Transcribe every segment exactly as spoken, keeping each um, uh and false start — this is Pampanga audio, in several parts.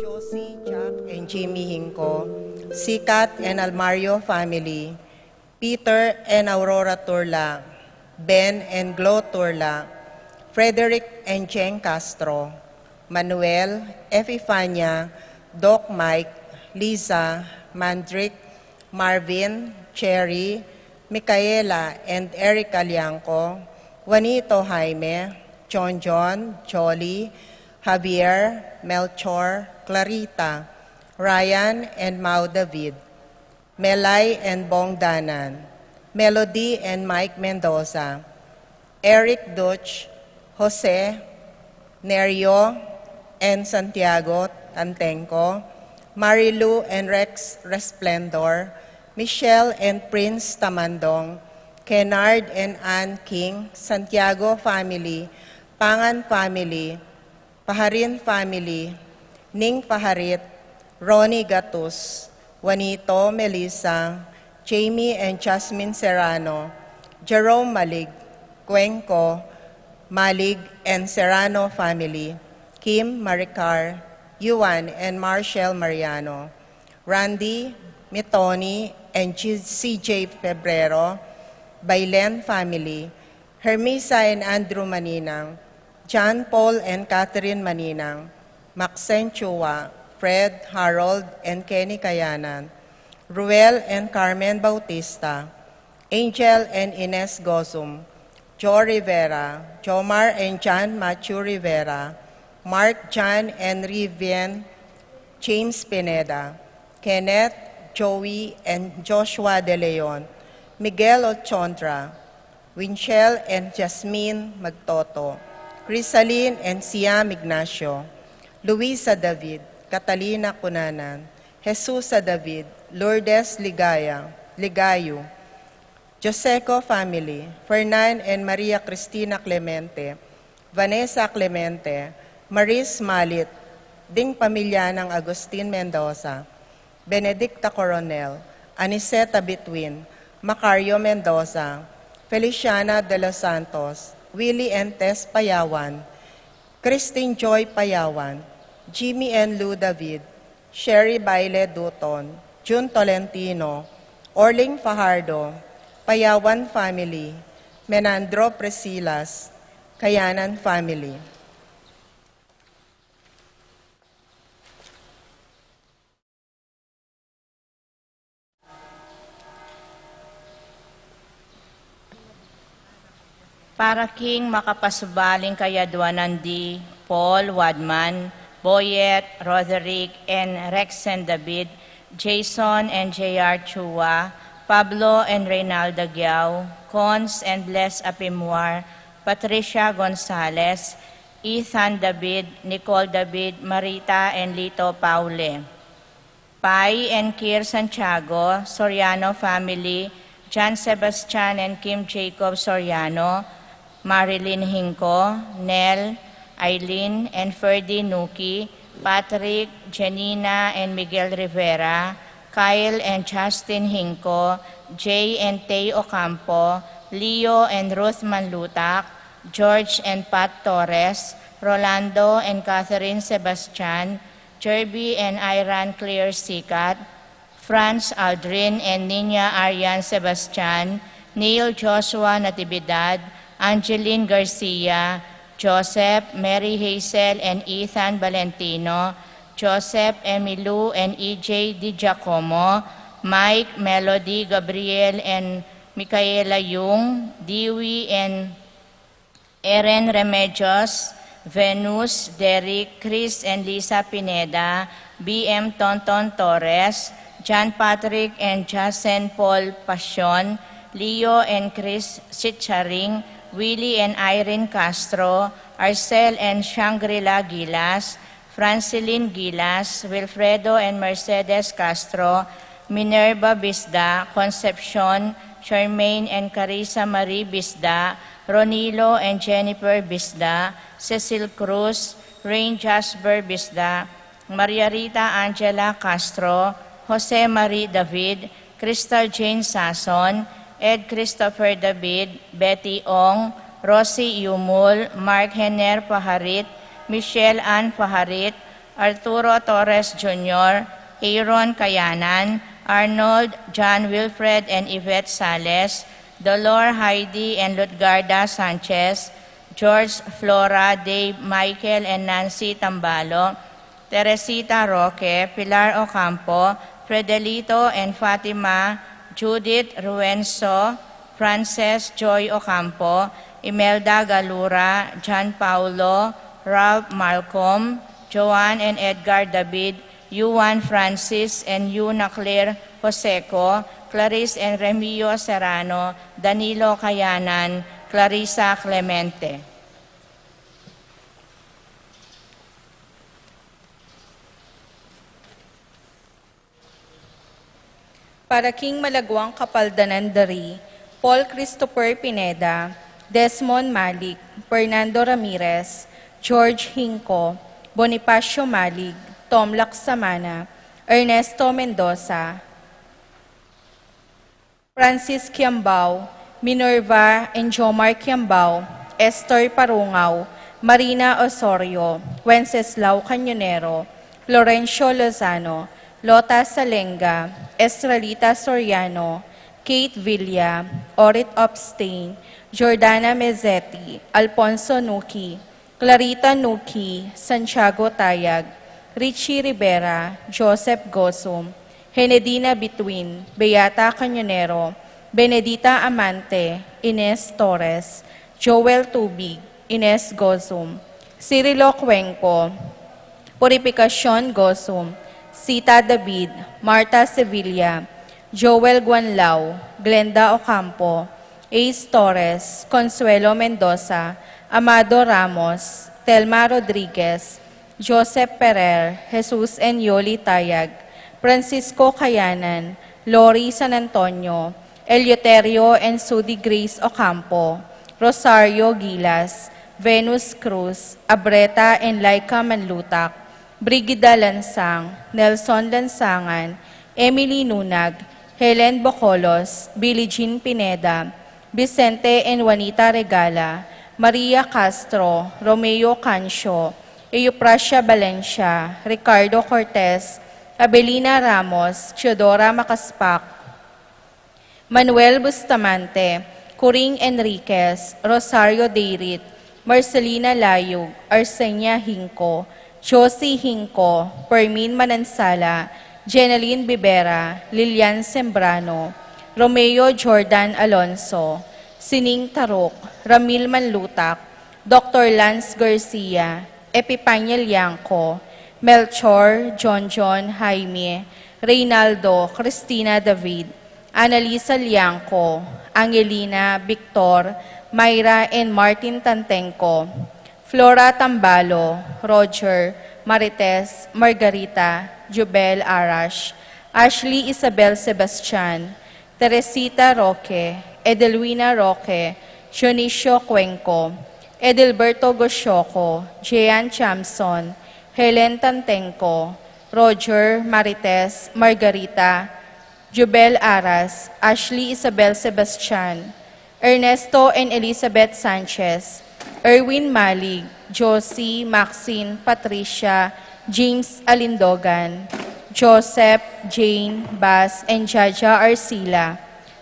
Josie, Jack, and Jimmy Hinco, Sikat and Almario family, Peter and Aurora Turla, Ben and Glo Turla, Frederick and Jeng Castro, Manuel, Epifania, Doc Mike, Liza, Mandrick, Marvin, Cherry, Micaela and Eric Alianco, Juanito Jaime, John John, Jolly, Javier, Melchor, Clarita, Ryan and Mau David, Melay and Bong Danan, Melody and Mike Mendoza, Eric Duch, Jose, Nerio and Santiago Tantengco, Marilu and Rex Resplendor, Michelle and Prince Tamandong, Kennard and Ann King, Santiago family, Pangan family, Paharin family, Ning Paharit, Ronnie Gatus, Juanito, Melissa, Jamie and Jasmine Serrano, Jerome Malig, Cuenco, Malig and Serrano family, Kim, Maricar, Yuan and Marshall Mariano, Randy, Mitoni and G-, C J Febrero, Bailen family, Hermisa and Andrew Maninang, John Paul and Catherine Maninang, Maxine Chua, Fred, Harold, and Kenny Kayanan, Ruel and Carmen Bautista, Angel and Ines Gozum, Joe Rivera, Jomar and John Matthew Rivera, Mark, John, and Rivian, James Pineda, Kenneth, Joey, and Joshua De Leon, Miguel Ochontra, Winchell and Jasmine Magtoto, Crisalin and Siam Ignacio, Luisa David, Catalina Cunanan, Jesusa David, Lourdes Ligaya, Ligayo, Joseco family, Fernan and Maria Cristina Clemente, Vanessa Clemente, Maris Malit, ding pamilya nang Agustin Mendoza, Benedicta Coronel, Aniceta Bitwin, Macario Mendoza, Feliciana de los Santos, Willie and Tess Payawan, Christine Joy Payawan, Jimmy and Lou David, Sherry Baile Duton, June Tolentino, Orling Fajardo, Payawan family, Menandro Presilas, Kayanan family. Para king makapasubaling kayadwanan di Paul Wadman, Boyet, Roderick, and Rex and David, Jason and J R Chua, Pablo and Reynalda Giao, Cons and Bless Apimwar, Patricia Gonzalez, Ethan David, Nicole David, Marita, and Lito Paule. Pai and Kir Santiago, Soriano family, John Sebastian and Kim Jacob Soriano, Marilyn Hinco, Nel, Eileen and Ferdy Nuki, Patrick, Janina and Miguel Rivera, Kyle and Justin Hinco, Jay and Tay Ocampo, Leo and Ruth Manlutak, George and Pat Torres, Rolando and Catherine Sebastian, Jerby and Iran Claire Sikat, Franz Aldrin and Nina Arian Sebastian, Neil Joshua Natividad, Angeline Garcia, Joseph, Mary Hazel and Ethan Valentino, Joseph, Emilu and E J Di Giacomo, Mike, Melody, Gabriel and Micaela Yung, Dewey and Eren Remedios, Venus, Derek, Chris and Lisa Pineda, B M Tonton Torres, John Patrick and Jasen Paul Pasion, Leo and Chris Sitcharing, Willie and Irene Castro, Arcel and Shangri-La Gilas, Francilyn Gilas, Wilfredo and Mercedes Castro, Minerva Bisda, Concepcion, Charmaine and Carissa Marie Bisda, Ronilo and Jennifer Bisda, Cecil Cruz, Rain Jasper Bisda, Maria Rita Angela Castro, Jose Marie David, Crystal Jane Sason, Ed Christopher David, Betty Ong, Rosie Yumul, Mark Henner Faharit, Michelle Ann Faharit, Arturo Torres Junior, Aaron Kayanan, Arnold, John Wilfred and Yvette Sales, Dolor, Heidi and Lutgarda Sanchez, George, Flora, Dave, Michael and Nancy Tambalo, Teresita Roque, Pilar Ocampo, Fredelito and Fatima, Judith Ruenso, Frances Joy Ocampo, Imelda Galura, John Paulo, Ralph Malcolm, Joan and Edgar David, Yuan Francis and Yuna Claire Joseco, Clarice and Remio Serrano, Danilo Kayanan, Clarissa Clemente. Para king malaguang kapaldanan da ri, Paul Christopher Pineda, Desmond Malik, Fernando Ramirez, George Hinco, Bonifacio Malik, Tom Laksamana, Ernesto Mendoza, Francis Kiambao, Minerva and Jomar Kiambao, Esther Parungao, Marina Osorio, Wenceslao Cañonero, Florencio Lozano, Lota Salenga, Estrelita Soriano, Kate Villa, Orit Opstein, Jordana Mezzetti, Alfonso Nuki, Clarita Nuki, Santiago Tayag, Richie Rivera, Joseph Gosum, Henedina Bituin, Beata Cañonero, Benedita Amante, Ines Torres, Joel Tubig, Ines Gosum, Cirilo Cuenco, Purificacion Gosum, Sita David, Martha Sevilla, Joel Guanlao, Glenda Ocampo, Ace Torres, Consuelo Mendoza, Amado Ramos, Telma Rodriguez, Joseph Ferrer, Jesus and Yoli Tayag, Francisco Kayanan, Lori San Antonio, Eleuterio and Sudi Grace Ocampo, Rosario Gilas, Venus Cruz, Abreta and Laika Manlutak, Brigida Lansang, Nelson Lansangan, Emily Nunag, Helen Bocolos, Billie Jean Pineda, Vicente and Juanita Regala, Maria Castro, Romeo Cancio, Euprasia Valencia, Ricardo Cortez, Abelina Ramos, Teodora Macaspac, Manuel Bustamante, Coring Enriquez, Rosario Deirit, Marcelina Layug, Arsenia Hinco, Josie Hinco, Fermin Manansala, Jeneline Bibera, Lilian Sembrano, Romeo Jordan Alonso, Sining Taruk, Ramil Manlutak, Doctor Lance Garcia, Epipania Liangco, Melchor, John John, Jaime, Reynaldo, Christina David, Annalisa Liangco, Angelina, Victor, Myra and Martin Tantenco, Flora Tambalo, Roger, Marites, Margarita, Jubel Arash, Ashley Isabel Sebastian, Teresita Roque, Edelwina Roque, Dionisio Cuenco, Edelberto Gosioco, Jean Chamson, Helen Tantenco, Roger, Marites, Margarita, Jubel Aras, Ashley Isabel Sebastian, Ernesto and Elizabeth Sanchez, Erwin Malig, Josie, Maxine, Patricia, James Alindogan, Joseph, Jane, Bas, and Jaja Arcila,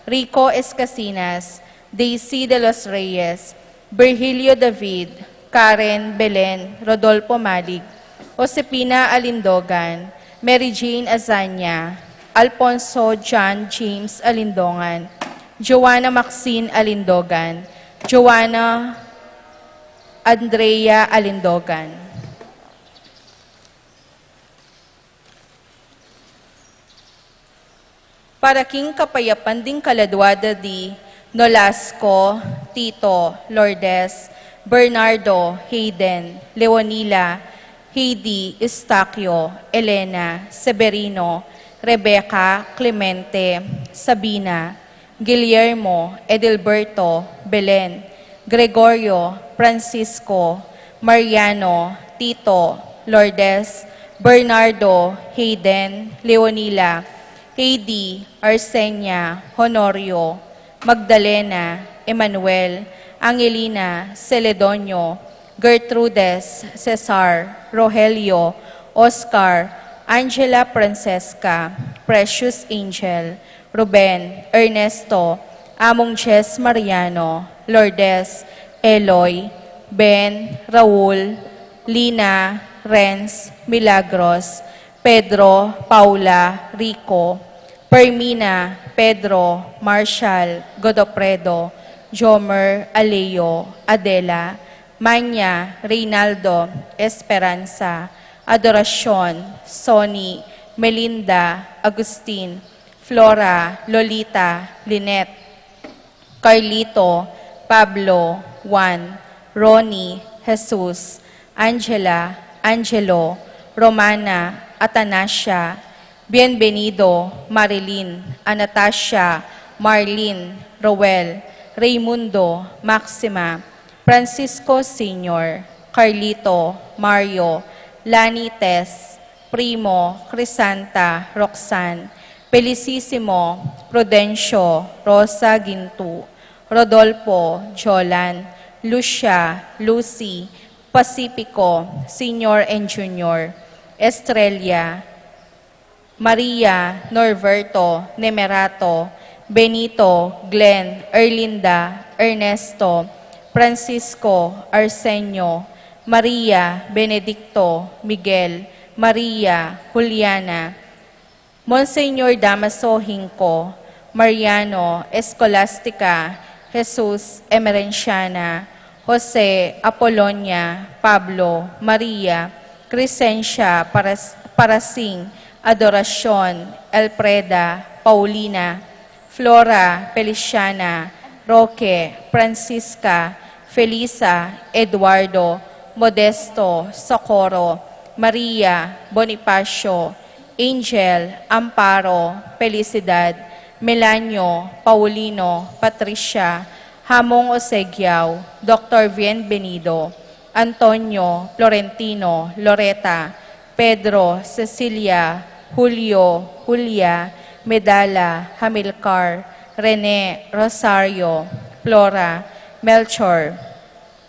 Rico Escasinas, Daisy de los Reyes, Virgilio David, Karen, Belen, Rodolfo Malig, Josefina Alindogan, Mary Jane Azanya, Alfonso John James Alindongan, Joanna Maxine Alindogan, Joanna Andrea Alindogan. Para king kapayapan ding kaladua da di Nolasco, Tito, Lourdes, Bernardo, Hayden, Leonila, Heidi, Eustaquio, Elena, Severino, Rebecca, Clemente, Sabina, Guillermo, Edilberto, Belen, Gregorio, Francisco, Mariano, Tito, Lourdes, Bernardo, Hayden, Leonila, Heidi, Arsenia, Honorio, Magdalena, Emmanuel, Angelina, Celedonio, Gertrudes, Cesar, Rogelio, Oscar, Angela, Francesca, Precious, Angel, Ruben, Ernesto, Among Jess, Mariano, Lourdes, Eloy, Ben, Raul, Lina, Renz, Milagros, Pedro, Paula, Rico, Permina, Pedro, Marshall, Godofredo, Jomer, Aleo, Adela, Manya, Reynaldo, Esperanza, Adoracion, Sonny, Melinda, Agustin, Flora, Lolita, Lynette, Carlito, Pablo, Juan, Ronnie, Jesus, Angela, Angelo, Romana, Atanasia, Bienvenido, Marilyn, Anastasia, Marlene, Roel, Raymundo, Maxima, Francisco Senior, Carlito, Mario, Lani, Tess, Primo, Crisanta, Roxanne, Felicissimo, Prudencio, Rosa, Gintu, Rodolfo, Jolan, Lucia, Lucy, Pacifico, Senior and Junior, Estrella, Maria, Norberto, Nemerato, Benito, Glenn, Erlinda, Ernesto, Francisco, Arsenio, Maria, Benedicto, Miguel, Maria, Juliana, Monsignor Damaso Hinco, Mariano, Escolastica, Jesus, Emerenciana, Jose, Apolonia, Pablo, Maria, Crescencia, Paras-, Parasing, Adoracion, Elfreda, Paulina, Flora, Feliciana, Roque, Francisca, Felisa, Eduardo, Modesto, Socorro, Maria, Bonifacio, Angel, Amparo, Felicidad, Melanio, Paulino, Patricia, Hamong Osegiao, Doctor Bienvenido, Antonio, Florentino, Loreta, Pedro, Cecilia, Julio, Julia, Medala, Hamilcar, Rene, Rosario, Flora, Melchor,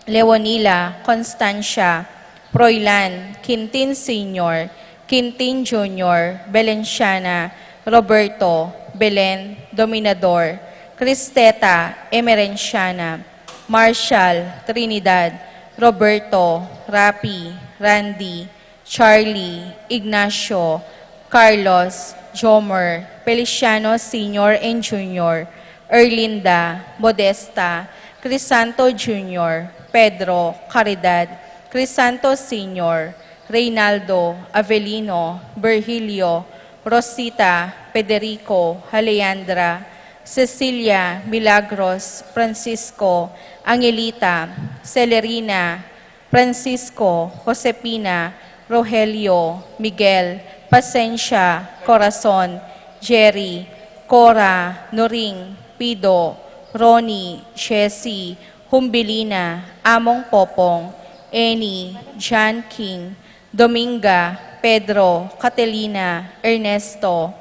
Leonila, Constancia, Froilan, Quintin Senior, Quintin Junior, Belenciana, Roberto, Belen, Dominador, Cristeta, Emerenciana, Marshall, Trinidad, Roberto, Rapi, Randy, Charlie, Ignacio, Carlos, Jomer, Feliciano Senior and Junior, Erlinda, Modesta, Crisanto Junior, Pedro, Caridad, Crisanto Senior, Reynaldo, Avelino, Virgilio, Rosita, Federico, Alejandra, Cecilia, Milagros, Francisco, Angelita, Celerina, Francisco, Josepina, Rogelio, Miguel, Pasensia, Corazon, Jerry, Cora, Noring, Pido, Ronnie, Jessie, Humbilina, Among Popong, Annie, John King, Dominga, Pedro, Catalina, Ernesto,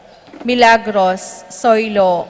Milagros, Soilo,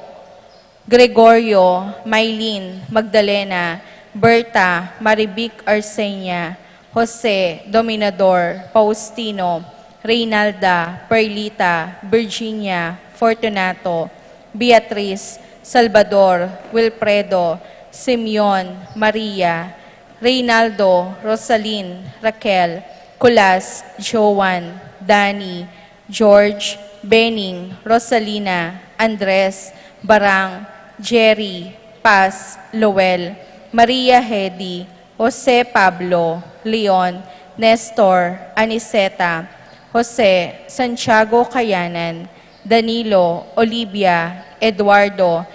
Gregorio, Maylin, Magdalena, Berta, Marivic, Arsenia, Jose, Dominador, Faustino, Reynalda, Perlita, Virginia, Fortunato, Beatriz, Salvador, Wilfredo, Simeon, Maria, Reynaldo, Rosalin, Raquel, Kulas, Joan, Danny, George, Bening, Rosalina, Andres, Barang, Jerry, Paz, Loel, Maria, Hedy, Jose, Pablo, Leon, Nestor, Aniceta, Jose, Santiago, Kayanan, Danilo, Olivia, Eduardo,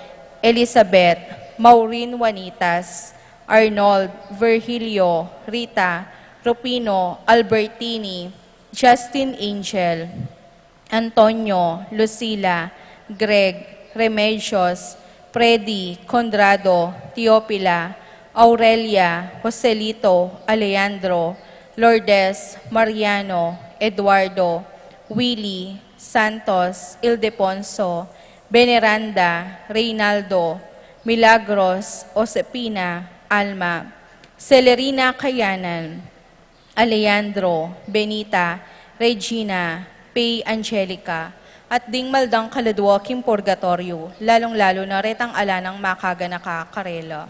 Elizabeth, Maureen, Juanitas, Arnold, Virgilio, Rita, Rufino, Albertini, Justin, Angel, Antonio, Lucila, Greg, Remedios, Freddy, Conrado, Teofila, Aurelia, Joselito, Alejandro, Lourdes, Mariano, Eduardo, Willy, Santos, Ildefonso, Veneranda, Reynaldo, Milagros, Josefina, Alma, Celerina Kayanan, Alejandro, Benita, Regina, Pay, Angelica, at ding maldang kaladua king purgatoryo, lalung-lalu na retang ala nang makaganaka karela.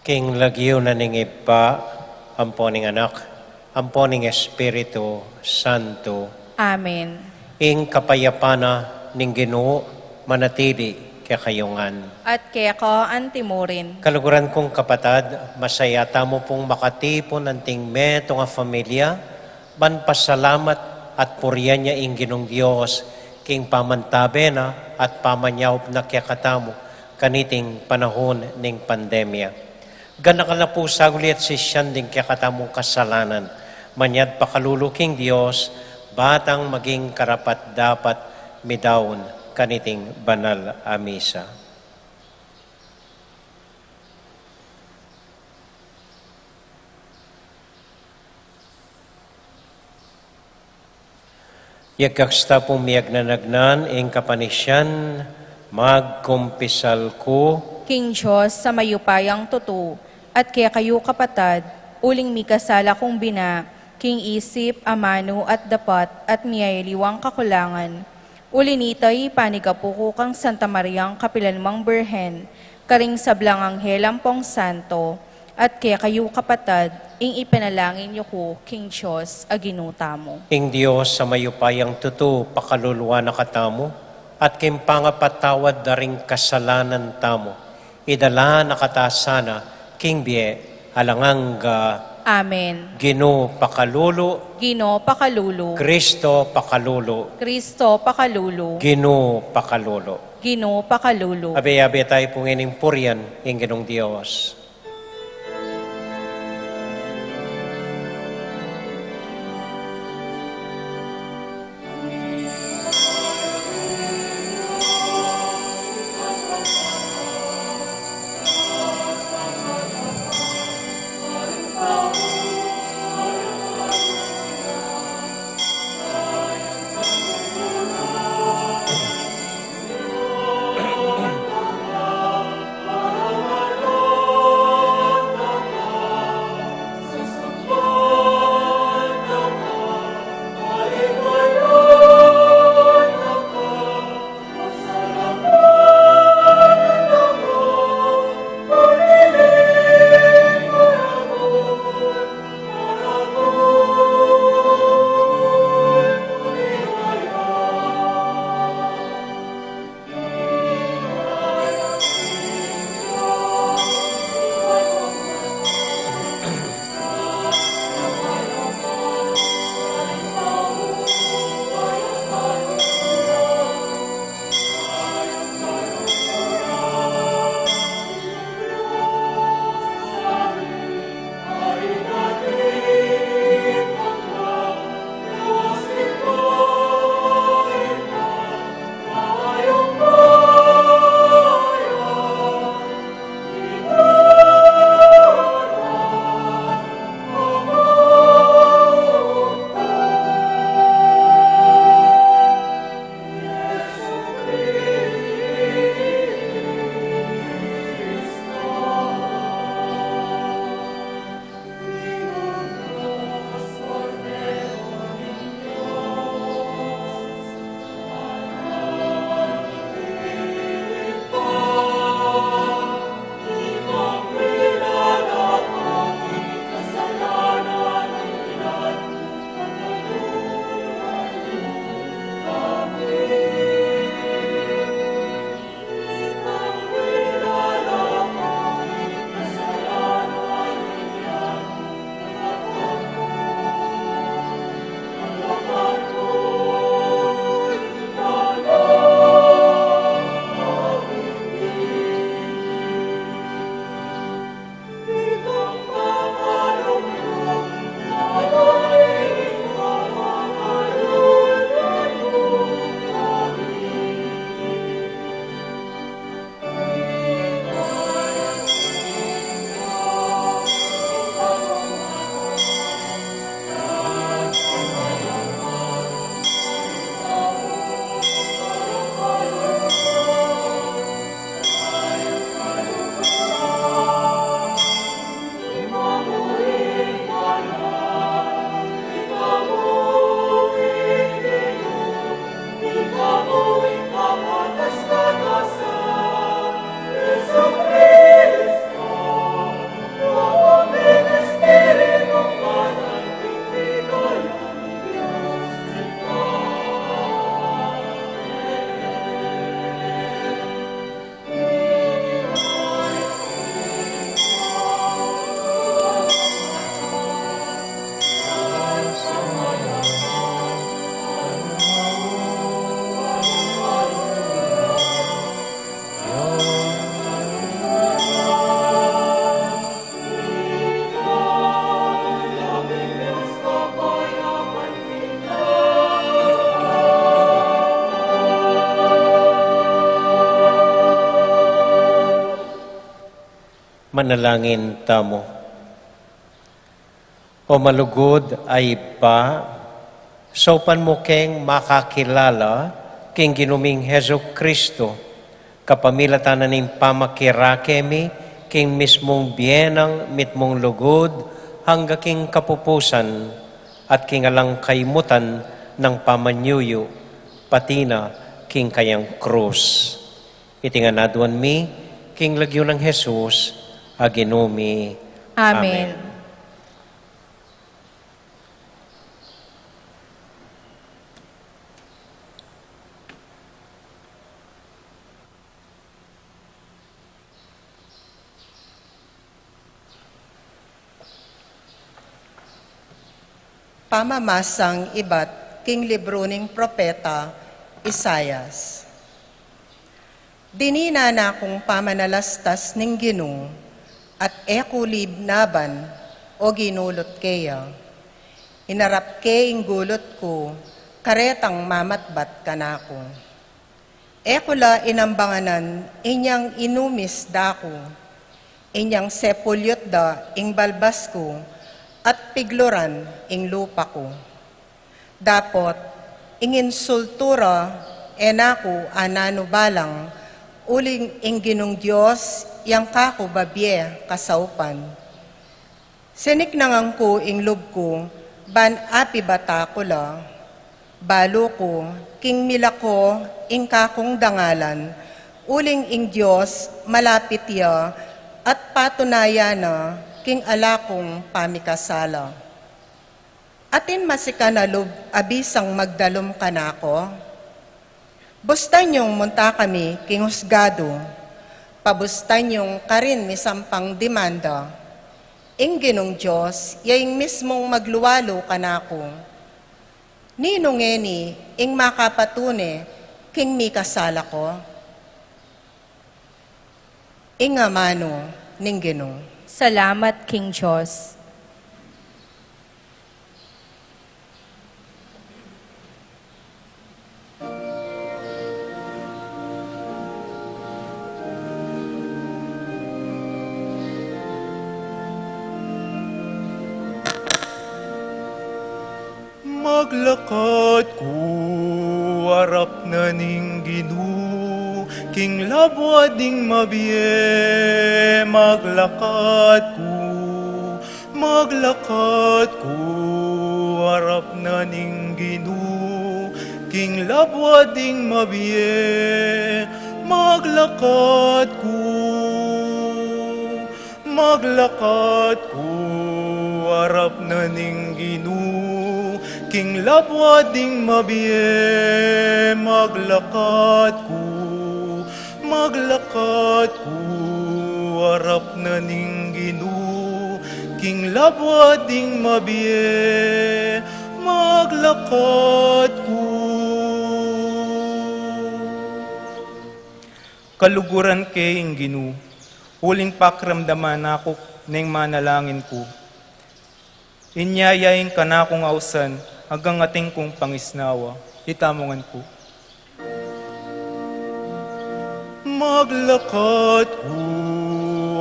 King lagyu na ning Ibpa, ampo ning Anak, ampo ning Espiritu Santo. Amen. Ing kapayapan na ning Ginu manatili kekayu ngan. At keka antimurin. Kaluguran kung kapatad, masaya tamu pung makatipun anting metung a familia, ban pasalamat at purian ya ing Ginung Dios, king pamantabe na at pamanyaup na kekatamu, kaniting panahun ning pandemia. Ganaka na pu saguli at sisian ding kekatamung kasalanan, manyad pakalulu king Dios, ba tang maging karapat-dapat midaun kaniting banal a misa. Yagkaks ta pung miyagnanagnan ing kapanisian, magkumpisal ku king Dios a mayupayang tutu, at kekayu kapatad, uling mikasala kung bina, king isip, amanu, at dapat, at miyayaliwang kakulangan. Uli nita, ipanigapu ku kang Santa Mariang kapilanmang Birhen, karing sablang anghel ampong santo, at kekayu kapatad, ing ipanalangin yu ku king Dios a Ginu tamu. Ing Dios a mayupayang tutu, pakaluluan na katamu, at king pangapatawad da ring kasalanan tamu, idala na kata sana king bie alang angga. Amen. Ginu pakalulu. Ginu pakalulu. Kristo pakalulu. Kristo pakalulu. Ginu pakalulu. Ginu pakalulu. Abe-abe tayu pu ngening purian ing Ginung Dios. Manalangin tamu. O malugud a Ibpa, saupan mu keng makakilala king Ginu ming Jesucristo, kapamilatan na ning pamakirake mi king mismung bie nang mitmung lugud angga king kapupusan at king alang kaimutan nang pamanyuyu, pati na king kayang krus. Iti ngan aduan mi king lagyu nang Jesus a Ginu mi. Amen. Amen. Pamamasang ibat king libru ning propeta Isaias. Dininan na kung pamanalastas ning Ginu, at e ku libnaban o ginulut keya. Inarap ke ing gulut ku, karetang mamatbat kanaku. E ku la inambanganan inyang inumis da ku, inyang sepulyut da ing balbas ku, at pigluran ing lupa ku. Dapot, ing insultu ra, e na ku ananu balang, uling ing Ginung Dios, yang kaku babie kasaupan. Siniknangan ku ing lub ku, ban apibata ku la. Balu ku, king milako ing kakung dangalan, uling ing Dios malapit ya, at patunayan na king ala kung pamikasala. Atin masikan a lub a bisang magdalum kanaku? Bustan yung munta kami king husgadu, pabustan yung karin misampang demanda. Ing Ginung Dios, ya ing mismung maglualu kanaku. Ninu ngeni ing makapatune king mikasala ku? Ing amanu ning Ginu. Salamat king Dios. Maglakad ku arap na ning Ginu, king labwa ding mabie. Maglakad ku, maglakad ku arap na ning Ginu, king labwa ding mabie. Maglakad ku, maglakad ku arap na ning Ginu, king labwa ding mabie. Maglakad ku, maglakad ku arap na ning Ginu, king labwa ding mabie. Maglakad ku. Kaluguran ke ing Ginu, uling pakiramdaman na ku neng manalangin ku. Inya ya ing kanakung ausan, anggang atin kung pangisnawa. Itamu ngan pu. Maglakad ku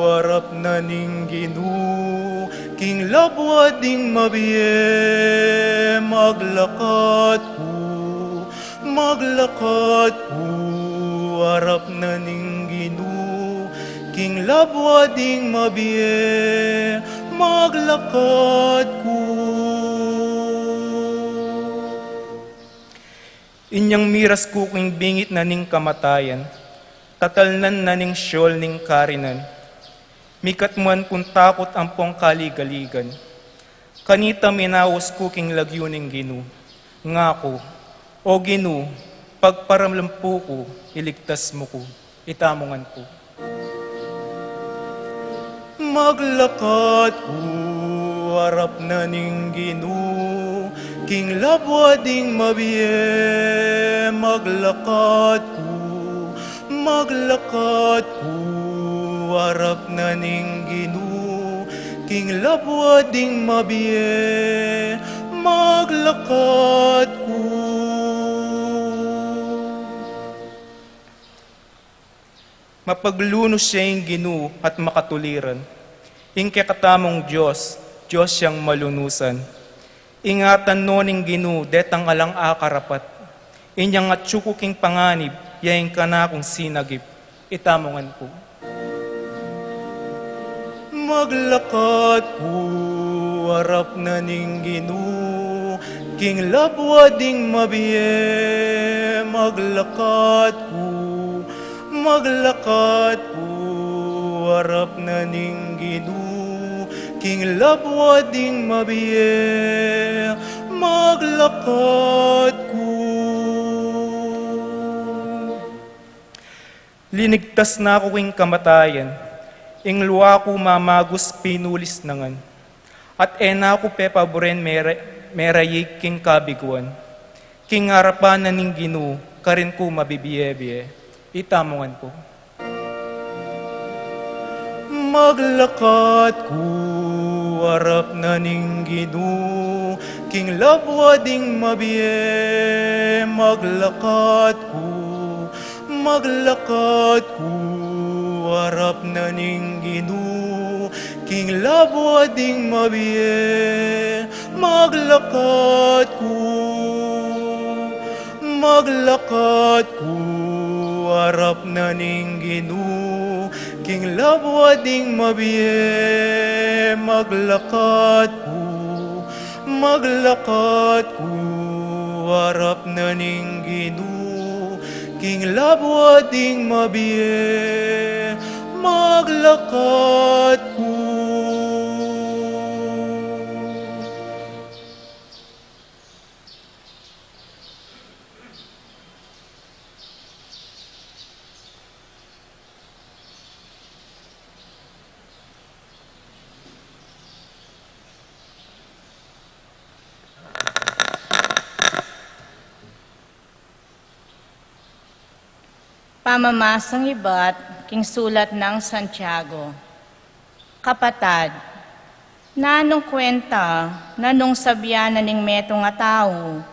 arap na ning Ginu, king labwa ding mabie. Maglakad ku, maglakad ku arap na ning Ginu, king labwa ding mabie. Maglakad ku. Inyang miras ku king bingit na ning kamatayan, tatalnan na ning Sheol ning karinan. Mikatmuan kung takut ampong kaligaligan. Kanita minaus ku king lagyu ning Ginu. Ngaku, O Ginu, pagparalampu ku, iligtas mu ku. Itamu ngan pu. Maglakad ku arap na ning Ginu, king labwa ding mabie. Maglakad ku, maglakad ku arap na ning Ginu, king labwa ding mabie. Maglakad ku. Mapaglunus ya ing Ginu at makatuliran. Ing kekatamung Dios, Dios yang malunusan. Ingatan no ning Ginu detang alang akarapat. Inyang atyu ku king panganib, ya ing kanakung sinagip. Itamu ngan pu. Maglakad ku, arap na ning Ginu, king labwa ding mabie. Maglakad ku, maglakad ku, arap na ning Ginu, king labwa ding mabie. Maglakad ku. Linigtas na ku king kamatayan, ing lua ku mamagus pinulis na ngan, at e na ku pepaburen mera-, merayag king kabiguan. King arapan na ning Ginu, karin ku mabibie-bie. Itamu ngan pu. Maglakad ku, arap na ning Ginu, king labwa ding mabie. Maglakad ku, maglakad ku, arap na ning Ginu, king labwa ding mabie. Maglakad ku, maglakad ku, arap na ning Ginu, king labwa ding mabie. Maglakad ku, maglakad ku, arap na ning Ginu, king labwa ding mabie. Maglakad ku. Pamamasang ibat king sulat nang Santiago. Kapatad, nanung kwenta na nung sabian na ning metung a tau,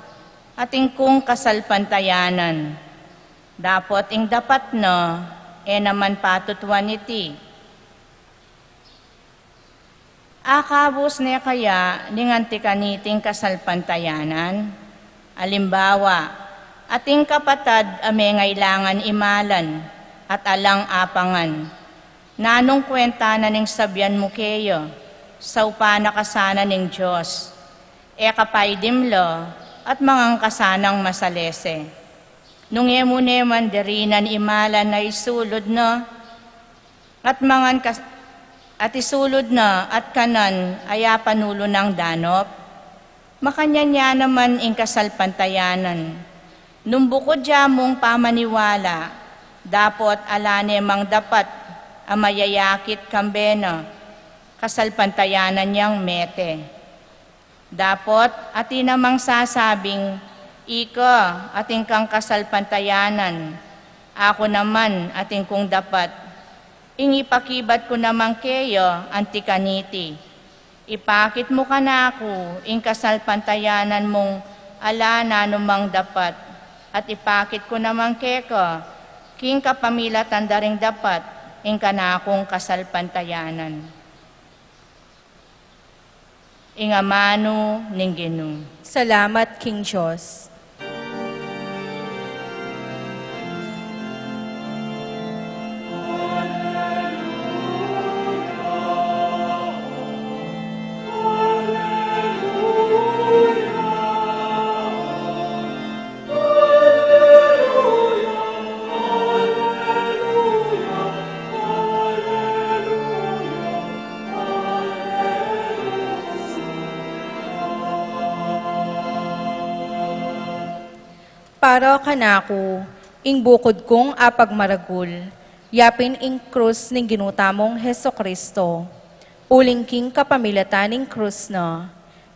atin kung kasalpantayanan, dapot ing dapat na, e naman patutuan iti. Akabus ne kaya ning anti kaniting kasalpantayanan? Alimbawa, ating kapatad a mengailangan imalan at alang apangan. Nanung kwenta na ning sabian mu keya, saupan na ka sana ning Dios? E ka pa idimla at mangan ka sanang masalese. Nung e mu ne man dirinan imalan a isulud na, at mangan kas-, at isulud na at kanan a yapanulu nang danop. Makanyan ya naman ing kasalpantayanan. Nung bukud ya mung pamaniwala, dapot ala ne mang dapat a mayayakit kambe na, kasalpantayanan yang mete. Dapot atin namang sasabing, "Ika, atin kang kasalpantayanan, aku naman, atin kung dapat." Ing ipakibat ku naman keya anti kaniti, ipakit mu kanaku ing kasalpantayanan mung ala nanumang dapat, at ipakit ku naman keka king kapamilatan da ring dapat ing kanakung kasalpantayanan. Ing amanu ning Ginu. Salamat king Dios. Para kanaku, ing bukud kung apagmaragul, yapin ing krus ning Ginu tamung Jesucristo, uling king kapamilatan ning krus na,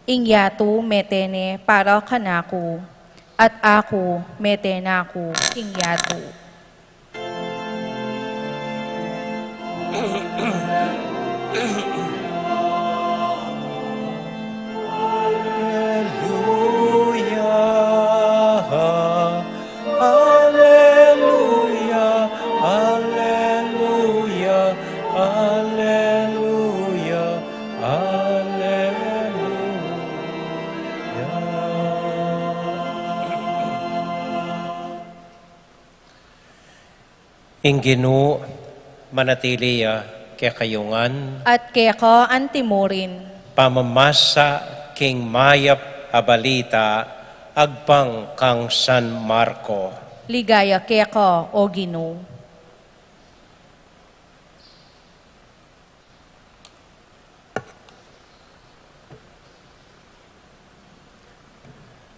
ing yatu mete ne para kanaku, at aku mete naku king yatu. Alleluia, alleluia, alleluia. Ing Ginu manatili ya kekayu ngan. At keka antimurin. Pamamasa king mayap a balita agpang kang San Marco. Ligaya keka, O Ginu.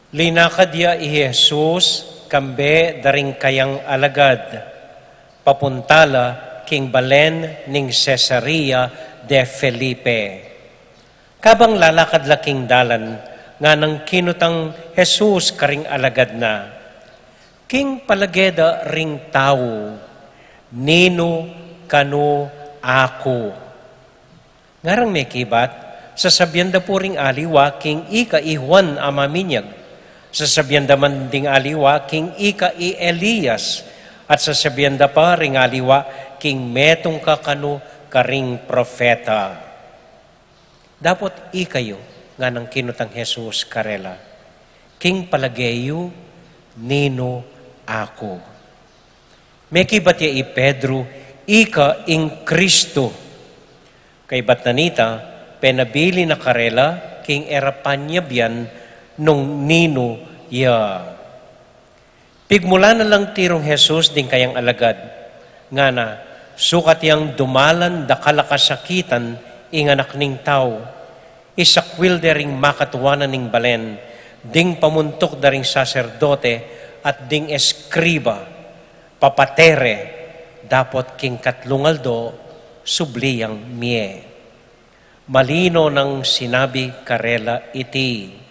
Linakad ya i Jesus kambe da ring kayang alagad, papunta la king balen ning Cesarea de Felipe. Kabang lalakad la king dalan, nganang kinutang Jesus karing alagad na, "King palage da ring tau, ninu kanu aku?" Ngarang mekibat, sasabian da pu ring aliwa king ika i Juan a Maminyag, sasabian da man ding aliwa king ika i Elias, at sasabian da pa ring aliwa king metung ka kanu karing propeta. "Dapot ikayu," nganang kinutang Jesus karela, "king palage yu, ninu aku?" Mekibat ya i Pedro, "Ika ing Kristo." Kaybat na nita, penabilin na karela king e ra panyabian nung ninu ya. Pigmulan na lang tirung Jesus ding kayang alagad, ngana, "Sukat yang dumalan dakal a kasakitan ing Anak ning Tau, isakwil de ring makatuanan ning balen, ding pamuntuk da ring saserdote at ding eskriba, papate re, dapot king katlung aldo subli yang mie." Malino nang sinabi karela iti.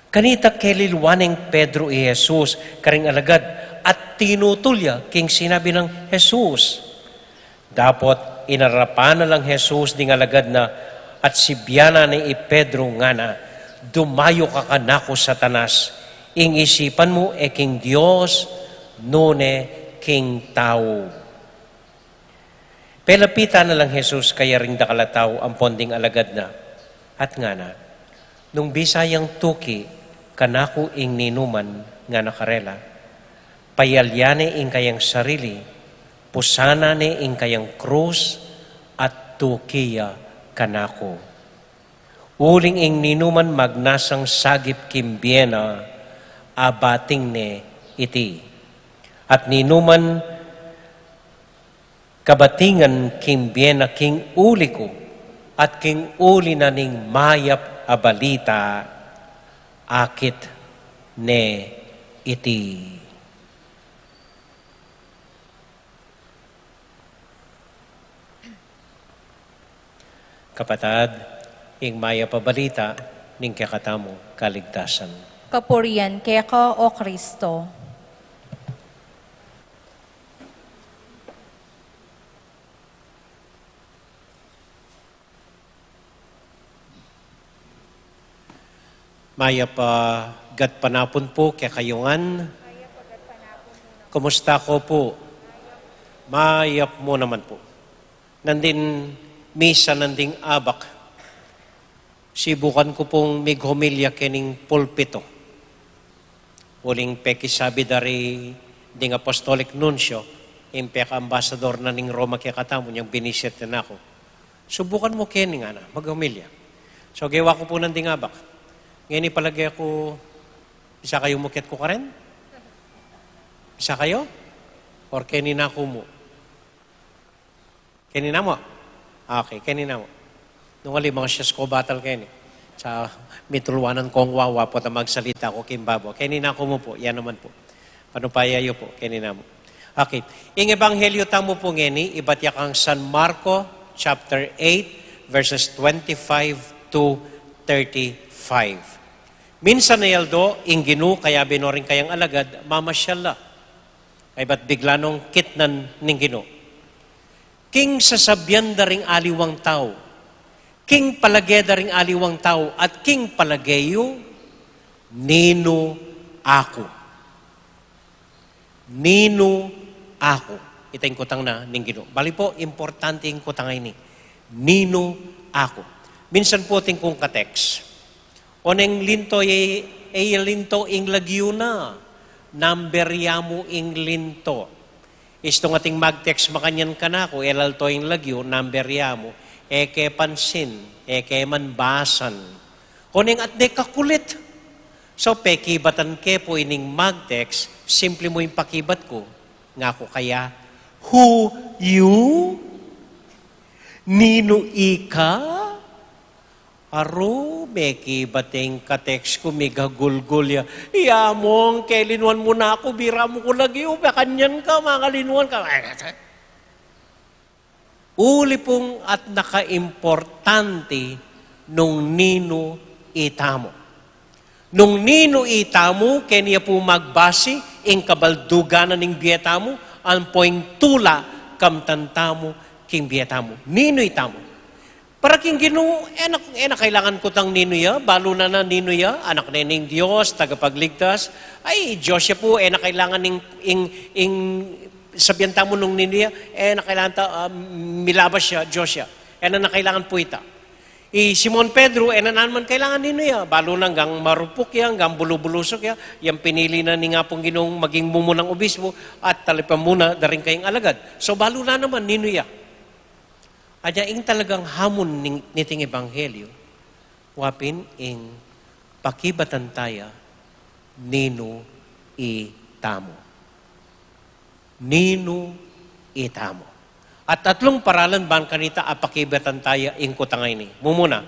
Kanita kelilwan neng Pedro i Jesus karing alagad at tinutul ya king sinabi nang Jesus. Dapot inarapan na lang Jesus ding alagad na at sibianan ne i Pedro, ngana, "Dumayu ka kanaku, Satanas, ing isipan mu e king Dios, nune king tau." Pelapitan na lang Jesus kayaring dakal a tau ampon ding alagad na, at ngana, "Nung bisa yang tuki kanaku ing ninuman," ngana karela, "payalyan ne ing kayang sarili, pusanan ne ing kayang krus, at tuki ya kanaku. Uling ing ninuman magnasang sagip king bie na, abating ne iti. At ninuman kabatingan king bie na king uli ku, at king uli na ning mayap a balita, akit ne iti." Kapatad, ing mayap a balita ning kekatamung kaligtasan. Kapurian keka, O Kristo. Mayap a gatpanapun pu kekayu ngan. Kumusta ko pu? Mayap mu naman pu. Nandin misa, nanding abak, sibukan ku pung mighomilya kening pulpito. Uling pekisabi da ri ding Apostolic Nuncio, ing pekaambasador na ning Roma kekatamu, nyang binisit na ku. "Subukan mu keni," ngana, "maghomilya." So, gewa ku pu nanding abak. Ngeni palage ku, bisa kayu mu ketku karin? Bisa kayu? Or keni naku mu? Keni namu? Okay, keni namu. Nung ali, mangasias ku batal keni. Sa mituluanan kong wawa, pota magsalita ku king babo. Keni naku mu pu, ya naman pu. Panupaya yu pu, keni namu. Okay. Ing Ebanghelyo tamu pu ngeni, ibat ya kang San Marco, chapter eight, verses twenty-five to thirty-five. Minsan a aldo, ing Ginu kayabe no ring kayang alagad, mamasyal la. Kaybat bigla nong kitnan ning Ginu. King sasabian da ring aliwang tau, king palage da ring aliwang tau, at king palage yu, ninu aku? Ninu aku? Ita ing kutang na ning Ginu. Bali pu, importante ing kutang a ini. Ninu aku? Minsan pu atin kung kateks, "Oneng linto, e, e linto ing lagyu na, number ya mu ing linto." Istung ating mag-text makanyan kanaku, e la alto ing lagyu, number ya mu, e ke pansin, e ke man basan. Koneng atne kakulit. So, pekibatan ke pu ining mag-text, simple mu ing pakibat ku. Ngaku kaya, "Who you? Ninu ika?" Aru, mekibat ing ka-text ku, migagulgul ya. "Iya mong, kelinuan mu na ku, bira mu ku lagyu, makanyan ka, makalinuan ka." Uli pung atna kaimportante nung ninu itamu. Nung ninu itamu, keni ya pu magbase ing kabaldugan na ning bie tamu, ampo ing tula kamtan tamu king bie tamu. Ninu itamu? Para king Ginu, e na, e na kailangan kutang ninu ya, balu na na ninu ya, anak ne ning Dios, tagapagligtas. Ay, Dios ya pu, e na kailangan ing, ing, ing sabian tamu nung ninu ya, e na kailangan ta, ah, milabas ya, Dios ya. E na, na kailangan pu ita. I Simon Pedro, e na naman kailangan ninu ya, balu na anggang marupok ya, anggang bulu-bulusuk ya, yang pinili na ning Apung Ginung maging mumunang obispo at talipan mu na da ring kayang alagad. So, balu na naman, ninu ya. Anya ing talagang hamun ning, niting ebanghelyo, wa pin ing pakibatan taya ninu itamu. Ninu itamu. At tatlung paralan ban kanita apakibatan taya ing kutang a ini. Mumuna,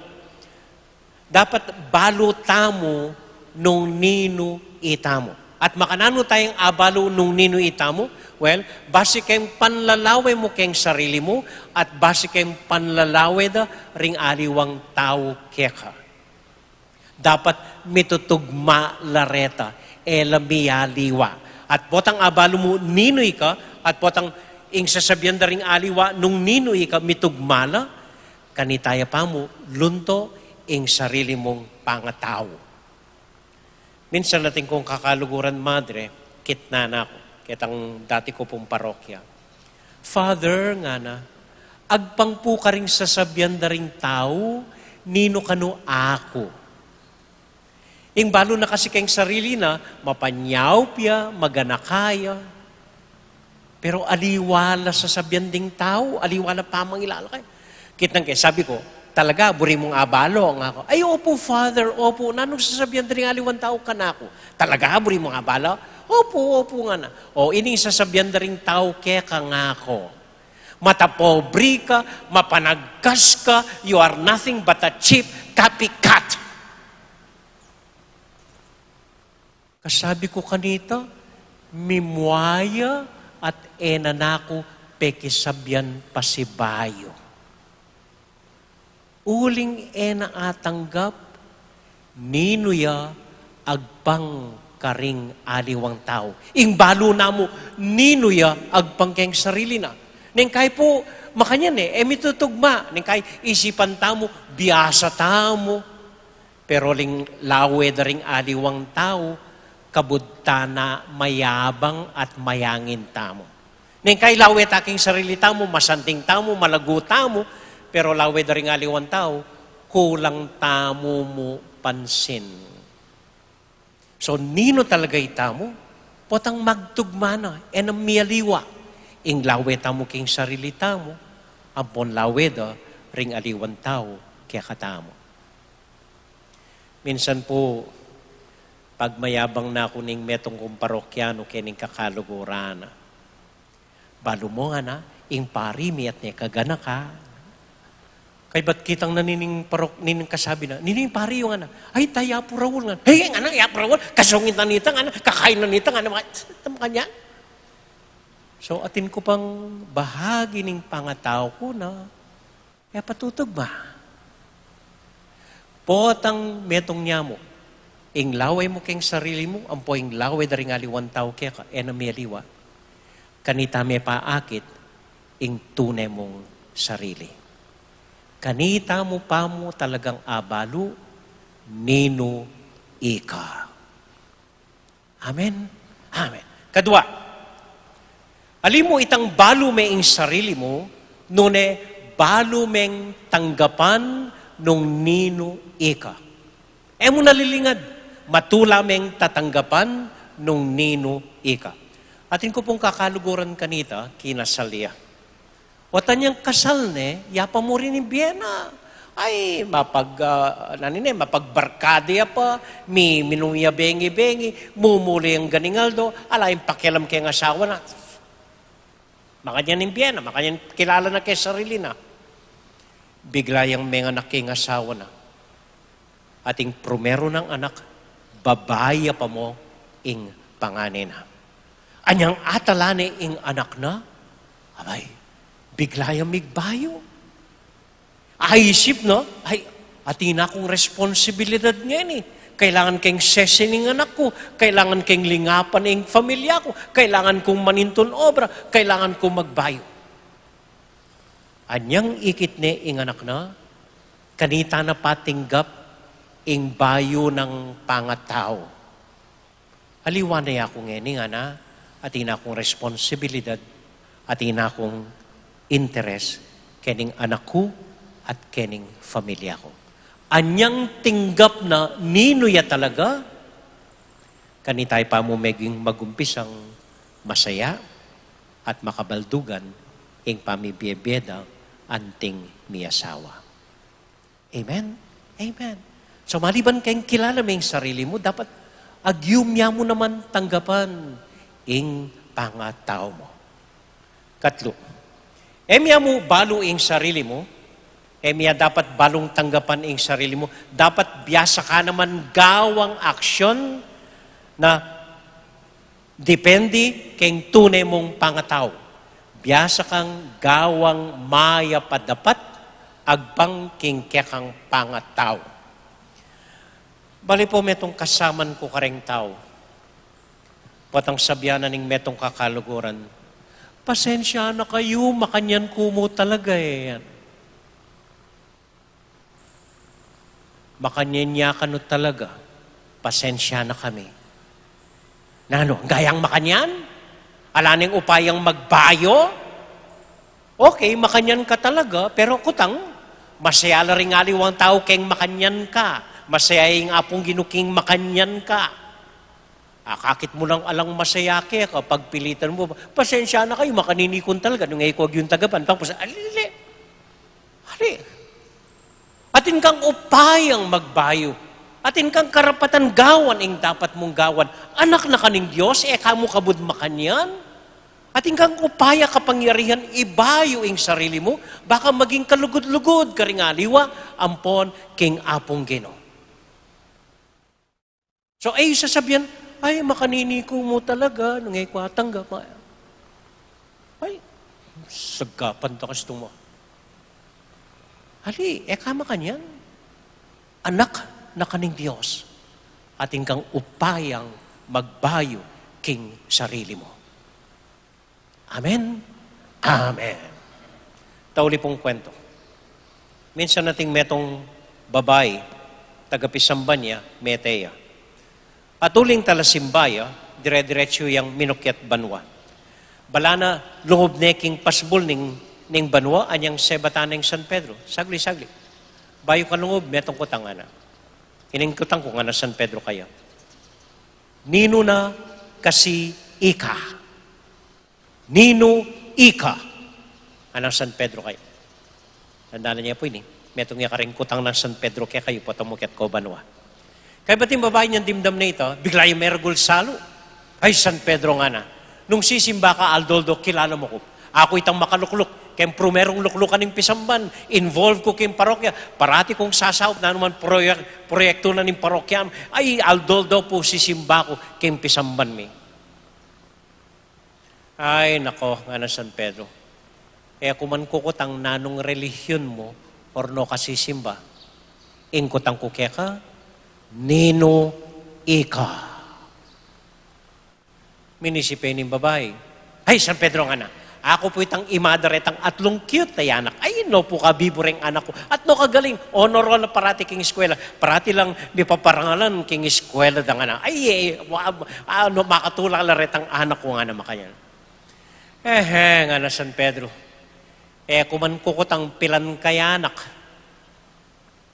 dapat balu tamu nung ninu itamu. At makananu tayang abalu nung ninu itamu? Well, base keng panlalawe mu keng sarili mu, at base keng panlalawe da ring aliwang tau keka. Dapat mitutugma la reta, e la mialiwa. At potang abalu mu ninu ika, at potang ing sasabian da ring aliwa nung ninu ika, mitugma la, kanita ya pa mu lunto ing sarili mung pangatau. Minsan atin kung kakaluguran, madre, kitnan na ku ketang dati ku pung parokya. "Father," ngana, "agpang pu karing sasabian da ring tau ninu kanu aku." Ing balu na kasi keng sarili na, mapanyaup ya, maganaka ya. Pero aliwa la sasabian ding tau, aliwa la pamangilala kaya. Kitnan ke, sabi ku, "Talaga, buri mung abalu?" Ngaku, "Ay, opu, Father, opu." "Nanung sasabian da ring aliwang tau kanaku?" "Talaga, buri mung abalu?" "Opu, opu," ngana. "O, ining sasabian da ring tau keka," ngaku. "Matapobri ka, mapanagkas ka, you are nothing but a cheap copycat." Kasabi ku kanita, "Mimua ya at e na naku pekisabian pasibayu." Uling e na atanggap, ninu ya agpang karing aliwang tau. Ing balu na mu, ninu ya agpang keng sarili na. Neng kai pu, makanyan e, e mitutugma. Neng kai isipan tamu, biasa tamu. Pero ling lawe da ring aliwang tau, kabud ta na mayabang at mayangin tamu. Neng kai lawe ta king sarili tamu, masanting tamu, malagu tamu, pero lawe da ring aliwang tau, kulang tamu mu pansin. So, ninu talaga itamu? Potang magtugma na, e na mialiwa ing lawe tamu king sarili tamu, ampon lawe da ring aliwang tau kekatamu. Minsan pu, pagmayabang na ku ning metung kung parokyanu keng kakaluguran na. "Balu mu," ngana, "ing pari mi at ne kaganaka." Kaybat kitang na nining parok-, nining kasabi na, "Nining pari yu?" ngana. "Ay, ta i Apu Raul," ngana. "Ay," ngana, "i Apu Raul, kasungit na nita," ngana, "kakain na nita," ngana, mga, makanyan. So, atin ku pang bahagi ning pangatau ku na, e patutugma. Potang metung ne mu, ing lawe mu keng sarili mu, ampo ing lawe da ring aliwang tau keka, e na mialiwa. Kanita me pa akit ing tune mung sarili. Kanita mu pa mu talagang abalu, ninu ika. Amen. Amen. Kadua, ali mu itang balu me ing sarili mu, nune balu meng tanggapan nung ninu ika. E mu na lilingad, matula meng tatanggapan nung ninu ika. Atin ku pung kakaluguran kanita, kinasal ya. O't anyang kasal ne, ya pa mu rin ing bie na. Ay, mapag, ah, nani ne, mapagbarkada ya pa, mi-, minum ya bengi-bengi, mumuli anggang ing aldo, ala yang pakialam keng asawa na. Makanyan ing bie na, makanyan kilala na keng sarili na. Bigla yang menganak ing asawa na. At ing primero nang anak, babai ya pa mu ing panganan na. Anyang atala ne ing anak na, abay, bigla yang migbayu. Aisip na, ay, atin na kung responsibilidad ngeni. Kailangan keng sesen ing anak ku, kailangan keng lingapan ing pamilya ku, kailangan kung manintun obra, kailangan kung magbayu. Anyang ikit ne ing anak na, kanita na patinggap ing bayu nang pangatau. Aliwa ne ya ku ngeni, ngana, atin na kung responsibilidad, atin na kung interes kening anak ku at kening pamilya ku. Anyang tinggap na ninu ya talaga, kanita ya pa mu meging magumpisang masaya at makabaldugan ing pamibie-bie da anting miasawa. Amen? Amen. So, maliban keng kilala me ing sarili mu, dapat agyum ya mu naman tanggapan ing pangatau mu. Katlu, e mu ya mu balu ing sarili mu, e mu ya dapat balung tanggapan ing sarili mu, dapat biasa ka naman gawang aksyon na depende keng tune mung pangatau. Biasa kang gawang mayap a dapat agpang king kekang pangatau. Bale pu metung kasaman ku kareng tau. Potang sabyan na ning metung kakaluguran, "Pasensya na kayu, makanyan ku mu talaga e." Makanyan ya kanu talaga, pasensya na kami. Nanu, gayang makanyan? Ala neng upayang magbayu? Okay, makanyan ka talaga, pero kutang, masaya la ring aliwang tau keng makanyan ka, masaya ing Apung Ginu king makanyan ka. Akakit mu nang alang masaya keka, pagpilitan mu, "Pasensya na kayu, makanini ku talaga, nung e ku agyung tanggapan." Tapos, alili. Ari, atin kang upayang magbayu. Atin kang karapatan gawan ing dapat mung gawan. Anak na ka ning Dios, e ka mu kabud makanyan. Atin kang upaya, kapangyarihan, ibayu ing sarili mu, baka maging kalugud-lugud karing aliwa, ampon king Apung Ginu. So, e yu sasabyan, "Ay, makanini ku mu talaga, nung e ku atanggap." Ay, sagapan ta kasi itong mga. Ali, e ka makanyan. Anak na ka ning Dios. Atin kang upayang magbayu king sarili mu. Amen? Amen. Tauli pung kwento. Minsan ating metung babai, tagapisamban ya, mete ya. At uling talasimba ya, dire-diretsu yang minukyat banua. Bala na lungub ne king pasbul ning, ning banua, anyang sebatan neng San Pedro. Saglit, saglit. Bayu ka lungub, metung kutang, ngana. Ining kutang ku, ngana San Pedro kaya. Ninu na kasi ika? Ninu ika? Ngana San Pedro kaya. Tandanan ye pu ini, metung ya karing kutang nang San Pedro kekayu, potang mukyat kau banua. Kaybat ing babai, inyang dimdam ne ita, bigla yang meragul salu. "Ay, San Pedro," ngana, "nung sisimba ka aldo-aldo, kilala mu ku. Aku itang makalukluk keng prumerung luklukan ning pisamban, involve ku keng parokya, parati kung sasaup nanu man proyek-, proyektu na ning parokya, ay, aldo-aldo pu sisimba ku keng pisamban mi." "Ay, nako," ngana San Pedro, "e ku man kukutang nanung relihiyon mu or nu ka sisimba. Ing kutang ku keka, ninu ika?" Minisip ya ning babai. "Ay, San Pedro," ngana, "aku pu itang ima da retang atlung cute a anak. Ay, nu pu kabibu reng anak ku. At nu kagaling, honor roll parati king eskwela. Parati lang mipaparangalan king eskwela da," ngana. "Ay, e, wa-, anu, makatula la retang anak ku," ngana makanyan. "Ehe," ngana San Pedro, "e ku man kukutang pilan ka anak.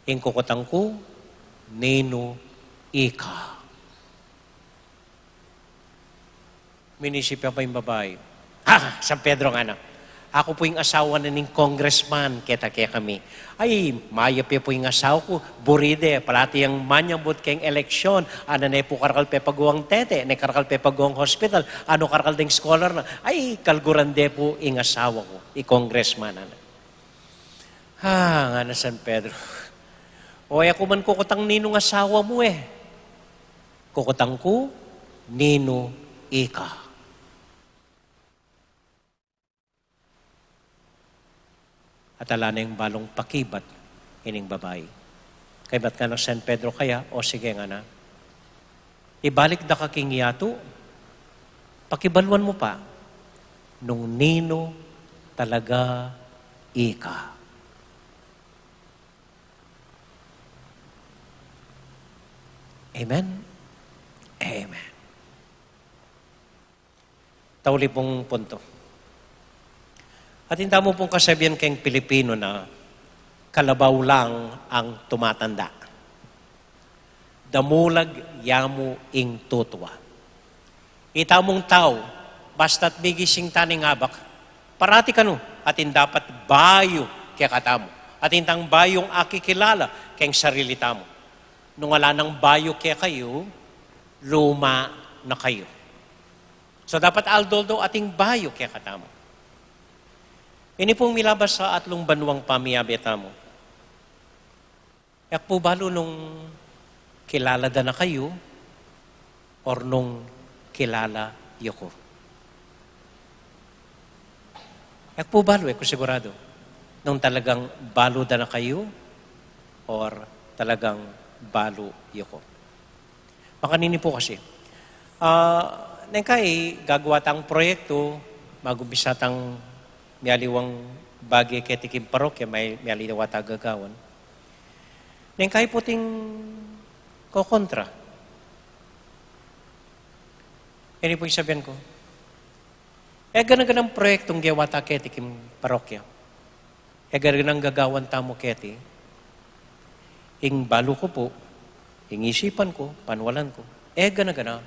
Ing kukutang ku, ninu ika?" Inisip ya pa ing babai, "Ah, San Pedro," ngana, "aku pu ing asawa na ning congressman keta kekami. Ay, mayap ya pu ing asawa ku, buri de, parati yang manyambut keng eleksyon, ana ne pu karakal pepagawang tete, ne karakal pepagawang hospital, ano karakal deng scholar na. Ay, kaluguran de pu ing asawa ku, i congressman na." "Ah," ngana San Pedro, "o, e ku man kukutang ninung asawa mu e. Kukutang ku ninu ika." At ala neng balung pakibat ining babai. Kaybat ngana nang San Pedro kaya, "O sige," ngana, "ibalik da ka king yatu, pakibaluan mu pa nung ninu talaga ika." Amen? Amen. Tauli pung punto. Atin tamu pung kasabian keng Pilipino na, "Kalabaw lang ang tumatanda. Damulag yamu ing tutua." Itamung tau, basta't migising ta ning abak, parati kanu atin dapat bayu kekatamu. Atin tang bayung akikilala keng sarili tamu. Nung ala nang bayu kekayu, luma na kayu. So, dapat aldo-aldo atin bayu kekatamu. Ini pung milabas sa atlung banuang pamiyabe tamu. E ku pu balu nung kilala da na kayu or nung kilala yu ku. E ku pu balu, e ku siguradu nung talagang balu da na kayu or talagang balu yu ku. Makanini pu kasi, ah, neng kai gagawa tang proyektu, magumpisa tang mialiwang bage keti king parokya, may mialiwa ta gagawan. Neng kai pu ating kokontra. Ini pu ing sabian ku, e gana-ganang proyektung gewa ta keti king parokya, e gana-ganang gagawan tamu keti, ing balu ku pu, ing isipan ku, panwalan ku, e gana-gana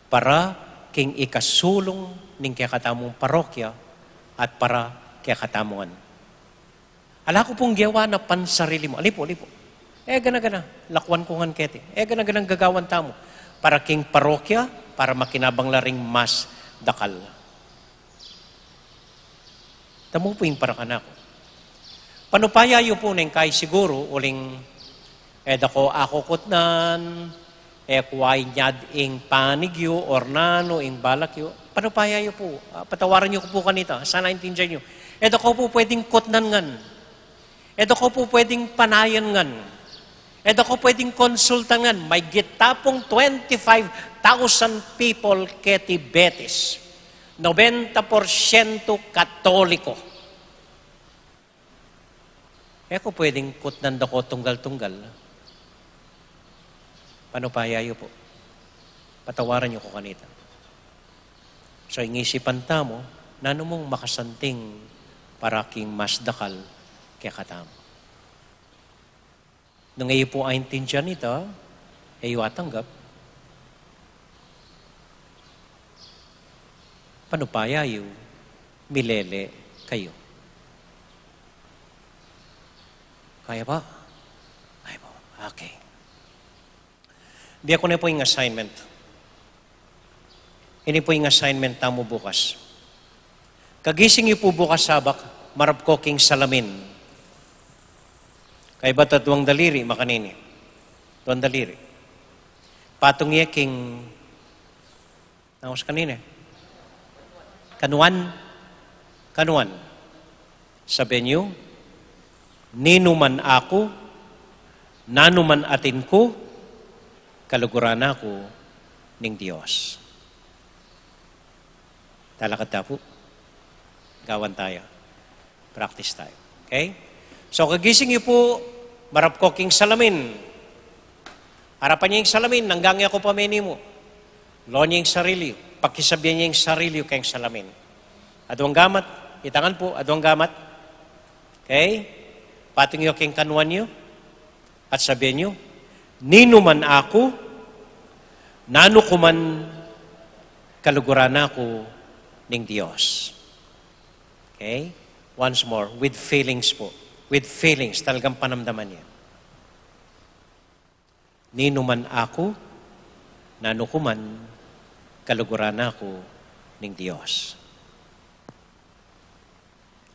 para king ikasulung ning kekatamung parokya at para kekatamu ngan. Ala ku pung gewa na pansarili mu. Ali pu, ali pu. E gana-gana, lakuan ku ngan keti. E gana-ganang gagawan tamu para king parokya, para makinabang la ring mas dakal. Tamu pu ing para kanaku. Panupaya yu pu neng kai siguru, uling e da ko akukutnan, e ku ainyad ing panig yu, or nanu ing balak yu. Panupaya yu pu, ah, patawaran yu ku pu kanita, sana intindian yu. E da ko pu pwedeng kutnan ngan. E da ko pu pwedeng panayan ngan. E da ko pwedeng konsultan ngan. Maygit ta pung twenty-five thousand people keti Betis. Nobenta porsyento Katoliko. E ku pwedeng kutnan da ko tunggal-tunggal. Panupaya yu pu. Patawaran yu ku kanita. So, ing isipan tamu, nanu mung makasanting para king mas dakal kekatamu. Nung e yu pu aintindian ita, e yu atanggap, panupaya yu, milele kayu. Kaya pa? Ay po. Okay. Bie ku ne pu ing assignment. Ini pu ing assignment tamu bukas. Kagising yu pu bukas sabak, marap ko king salamin. Kaybat aduang daliri, makanini. Aduang daliri. Patung ye king, naus kanini. Kanuan. Kanuan. Sabian yu, "Ninu man aku, nanu man atin ku, kaluguran na ku ning Dios." Talakad ta pu. Gawan tayu. Practice tayu. Okay? So, kagising yu pu, marap ko king salamin. Arapan ye ing salamin, nanggang ya ku pa meni mu. Lawan ye ing sarili yu. Pakisabian ye ing sarili yu keng salamin. Aduang gamat, itangan pu, aduang gamat. Okay? Patung yu king kanuan yu. At sabian yu, "Ninu man aku, nanu ku man kaluguran na ku ning Dios. Okay? Once more, with feelings po. With feelings, talagang panamdaman niya. Ninu man aku, nanu ku man, kaluguran na ku ning Dios.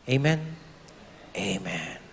Amen. Amen.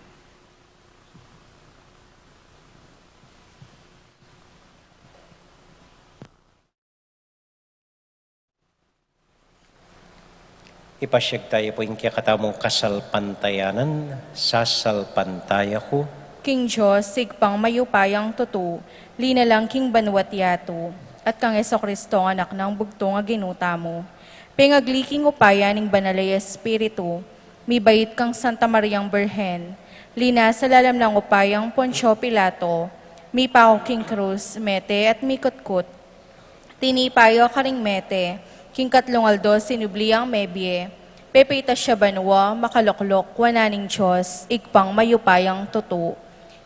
Ipasyag taya pu ing kekatamung kasalpantayanan. Sasalpantaya ku king Dios, Ibpang mayupayang tutu, linalang king banua't yatu, at kang Jesucristo, Anak nang bugtung a Ginu tamu, pengagli king upaya ning Banal a Espiritu, mibait kang Santa Mariang Birhen, linasa lalam nang upayang Poncio Pilato, mipako king krus, mete at mikutkut, tinipa ya karing mete, king katlung aldo sinubli yang mebie, pepaitas ya banua, makalukluk wanan ning Dios, Ibpang mayupayang tutu.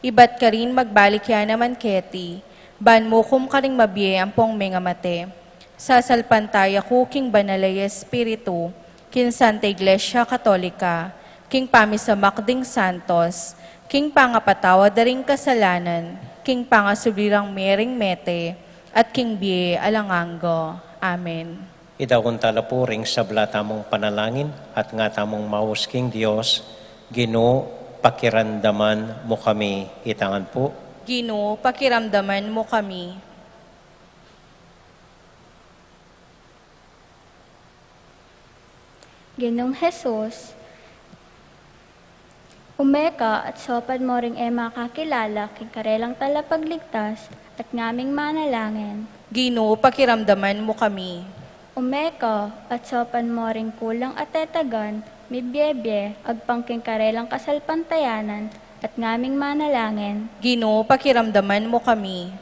Ibat karin magbalik ya naman keti, ban mukum karing mabie ampong mengamate. Sasalpantaya ku king Banal a Espiritu, king Santa Iglesia Katolika, king pamisamak ding santos, king pangapatawad da ring kasalanan, king pangasubli rang mie ring mete, at king bie alang angga. Amen. Idakun tala pu ring sabla tamung panalangin at nga tamung maus king Dios. Ginu, pakiramdaman mu kami. Itangan pu. Ginu, pakiramdaman mu kami. Ginung Jesus, ume ka at saupan mu ring e makakilala king karelang talapagligtas at ngaming manalangin. Ginu, pakiramdaman mu kami. Ume ka at saupan mu ring kulang a tetagan, mibiebie, agpang king karelang kasalpantayanan at ngaming manalangin. Ginu, pakiramdaman mu kami.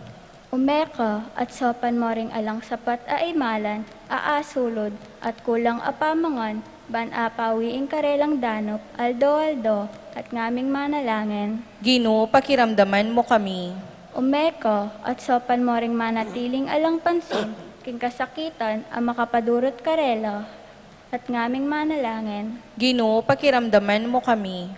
Ume ka at saupan mu ring alang sapat a imalan a asulud at kulang a pamangan, ban apawi ing karelang danup aldo-aldo at ngaming manalangin. Ginu, pakiramdaman mu kami. Ume ka at saupan mu ring manatiling alang pansin king kasakitan a makapadurut karela at ngaming manalangin. Ginu, pakiramdaman mu kami.